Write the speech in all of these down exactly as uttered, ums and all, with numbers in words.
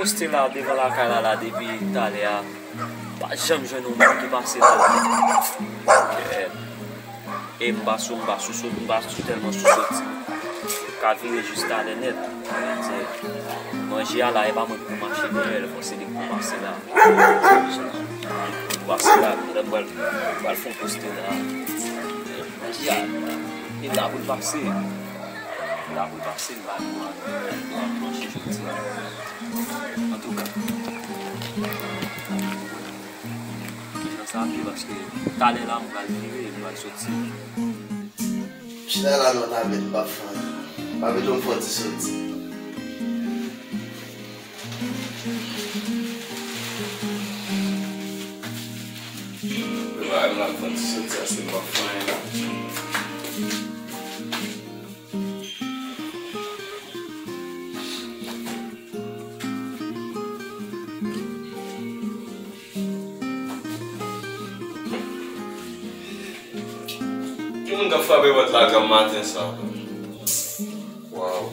Poste la devan lakay la la depi talè a. Pa janm jwenn yon moun ki pase la. E m pa sou, m pa sou, sou, m pa sou tèlman sou soti. Ka vire jis talè nèt. Se manje a la, e pa mwen ki pou mache dèyè l, fò se li ki pou pase la. Pou pase la, lè m pral, pral fè yon poste la. Manje a, li la pou l pase. Li la pou l pase, li la pou l manje jodi a. Antouka, kijan sa ap ye, paske talè la, m pral vire, m pral soti. Chita la nan tabèt, m p ap fè anyen. Pa bezwen m fè yon ti soti. Prepare m la, m fè yon ti soti, paske m p ap fè anyen la. Ki moun k ap frape pòt la granm maten sa? Waw.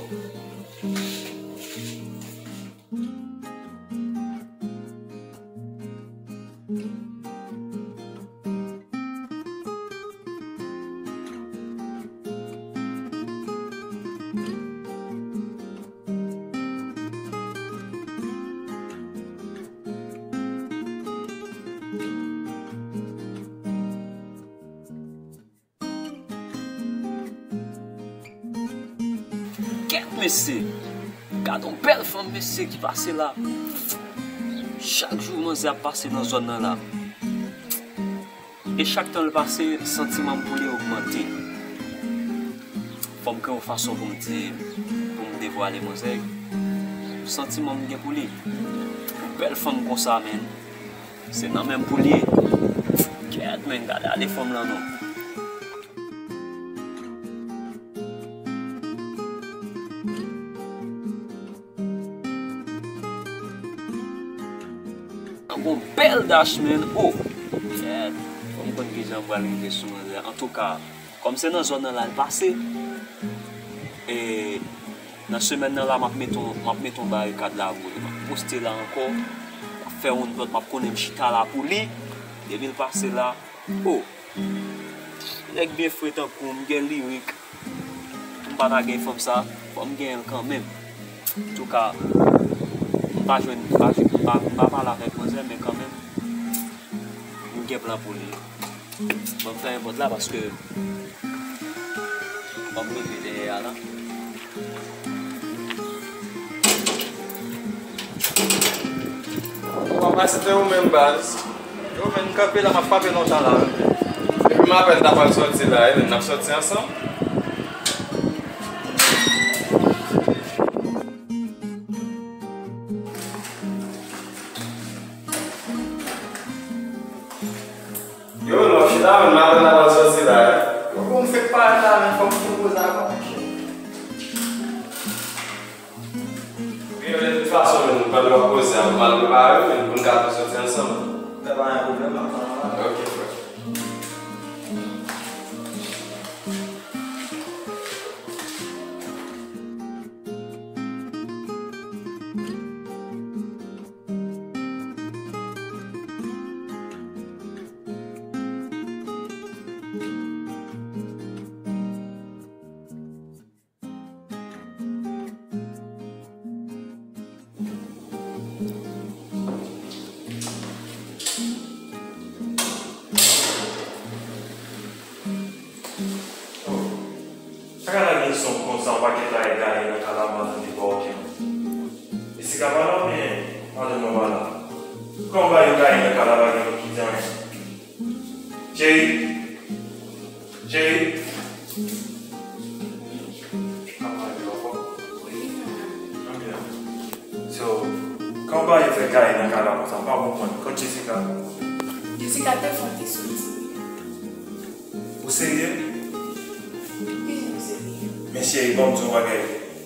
Kèt mesye! Gade yon bèl fanm mesye ki pase la. Chak jou manzè ap pase nan zòn nan la. E chak tan l pase, santiman m pou li ogmante. Fò m gen yon fason pou m di, pou m devwale manzè. Santiman m gen pou li. Yon bèl fanm konsa, menn. Se nan men m pou l ye. Kèt, menn, gade ale fanm lan non. An gon bèl dach, menn. Oh! Kèt. Fò m konn kijan m pral rive sou manzè. Antouka, kòm se nan zòn nan la l pase, e, nan semèn nan la, m ap mete yon, m ap mete yon barikad la pou li. M ap poste la ankò. M ap fè yon lòt, m ap konnen m chita la pou li. Depi l pase la, oh! Nèg byen fre tankou m, m gen lirik. M pa ta gen fanm sa, fò m genyen l kanmenm. Antouka, m pa jwenn, m pa, m pa, m pa pale avèk manzè, men kanmenm, m gen plan pou li. Ban m fèmen pòt la paske fò m rive dèyè a la. Ou pa pase te ou menm baz. Yo, men kanpe la, m ap frape lontan la. Depi m apèn ta pral sòti la, e, n ap sòti ansanm. Yo, men w ap chita, men m apèn ta pral sòti la, e. Yo, bon, m fèk parèt la, men fò m pran poz avan, monchè. Wi, men de tout fason, men nou pa dwe poze a, nou mal prepare, men pou n ka tou soti ansanm. Sa pa gen pwoblèm, m ap tann ou la. Ok, frè. Sa ka lage son konsa, yon pakèt bagay gaye nan kay la, m pa tande pa okenn. Jessica pa la oubyen madanm mwen pa la? Kòman bagay yo gaye nan kay la, pa gen moun ki di anyen? Cheri? Cheri? Kòman bagay yo ankò? Anbyen. So, kòman bagay yo fè gaye nan kay la konsa? M pa konprann. Kot Jessica? Jessica te fè yon ti soti. Ou serye? Kijan m serye? Men cheri, ban m di w yon bagay.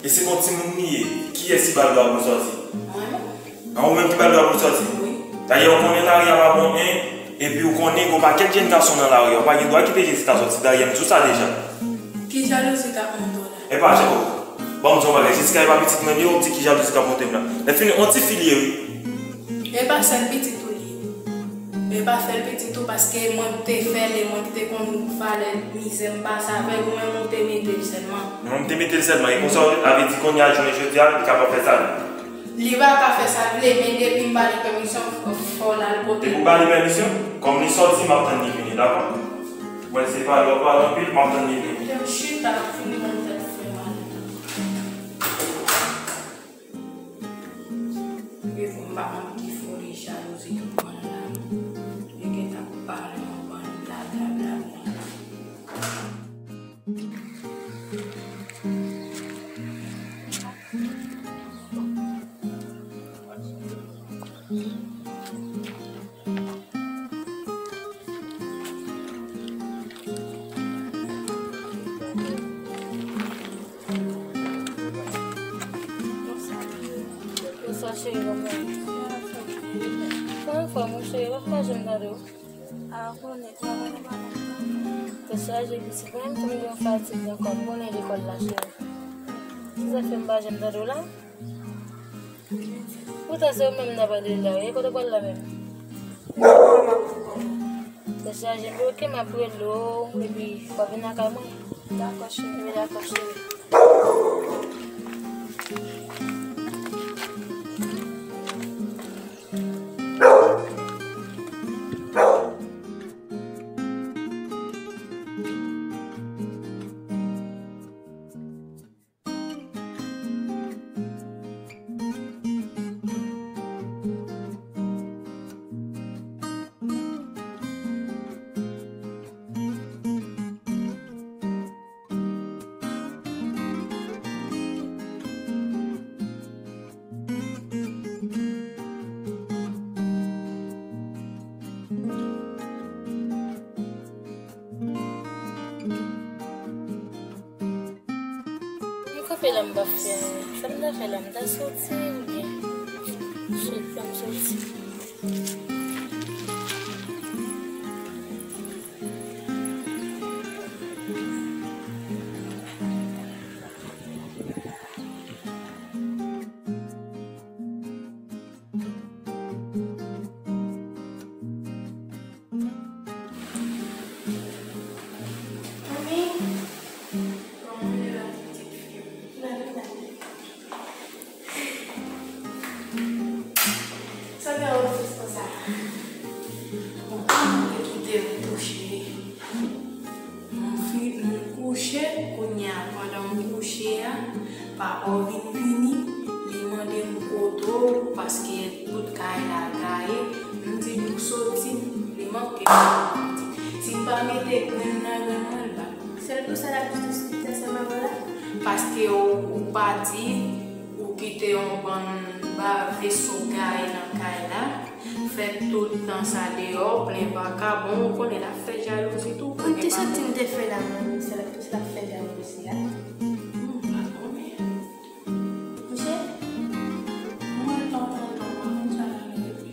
E se pa yon timoun li ye. Kiyès ki ba l dwa pou l sòti? Mwen menm. An, ou menm ki ba l dwa pou l sòti? Wi. Dayè, ou konnen lari a pa bon, en, epi ou konnen gon pakèt jèn gason nan lari a. Ou pa gen dwa kite Jessica sòti. Dayè, m di w sa deja. Ki jalouzi k ap monte w la? E pa jan, oh. Ban m di yon bagay, Jessica e pa pitit mwen li ye, w ap di ki jalouzi k ap monte m la. Lè fini, yon ti fi li ye, wi. E pa sèl pitit ou li ye. E pa sèl pitit ou, paske mwen k te fè l e mwen k te konn valè mizè m pase avè l, ou menm ou te mete l sèlman. Mwen m te mete l sèlman, e konsa w vle di kounye a jounen jodi a, li kapab fè sa l vle. Li pa ka fè sa l vle, men depi m ba li pèmisyon, fò l al kote l. Depi w ba li pèmisyon, kòm li sòti, m ap tann li vini, dakò? Mwen se pale, w ap pale anpil, m ap tann li vini. Lè m chita, l ap fini ban m tèt fè mal. Epi m pa konn ki foli jalouzi tou pran la. Li gentan pale yon bann bla bla bla bla. Bonswa, cheri, kòman w ye? Kòman w fè, mon cheri? Ou pa janm tande w? A, konnen, travay nan pa nan. Tèt chaje, pitit mwen, m tou gen yon fatig nan kò m, konnen lekòl la, cheri. Se sa k fè m pa janm tande w la. Poutan se ou menm n ap rele la, wi. Kote w pral la menm? Tèt chaje, m di, oke, m ap rele w, epi w ap vin lakay mwen. Dakò, cheri. Wi, dakò, cheri. M kanpe la, m pa fè anyen. Sa m ta fè la, m ta soti oubyen? Sot pa m soti. Anmwey! Kòman w ye la, pitit fi m? Gade, gade. Sa fè w tris konsa? Bon, kòman w te kite m kouche? M fin, m kouche, kounye a, pandan m kouche a, papa w vin vini, li mande m kote w, paske tout kay la gaye. M di l ou soti, li manke m. Si m pa mete grenn nan grenn mwen, l pa. Sèl pou sa l ap diskite ansanm avè w la? Paske ou, ou pati, ou kite yon bann ba veso gaye nan kay la. Fè tout tan sa deyò, plen vakabon, ou konnen l ap fè jalouzi tou. Ou te santi m te fè la menm, se la, se l ap fè jalouzi a. Hmm, pa konnen. Monchè, mwen pa kontan, mwen konn sa la vle di.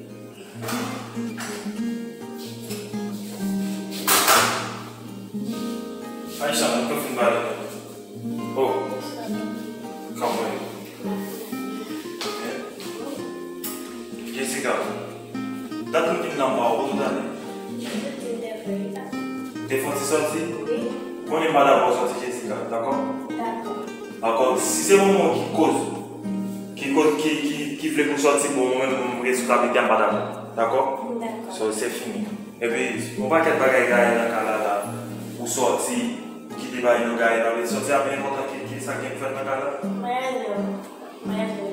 Aisha, mwen tou fin pale. Oh, kòman w ye? Hein? Jessica, dat m vin nan ba w, kote w t ale? Te fè yon ti sòti? Wi. Konnen m pa dakò w sòti, Jessica, dakò? Dakò. Dakò, si se manman w ki koz, ki koz, ki, ki, ki vle pou w sòti, bon, mwen menm, mwen responsabilite a, m pa dakò. Dakò? Dakò. So, se fini. Epi, yon pakèt bagay gaye nan kay la, la. Ou sòti, ou kite bagay yo gaye la. Sòti a pi enpòtan ke, ke sa k gen pou fèt nan kay la. Mwen ale, mwen ale.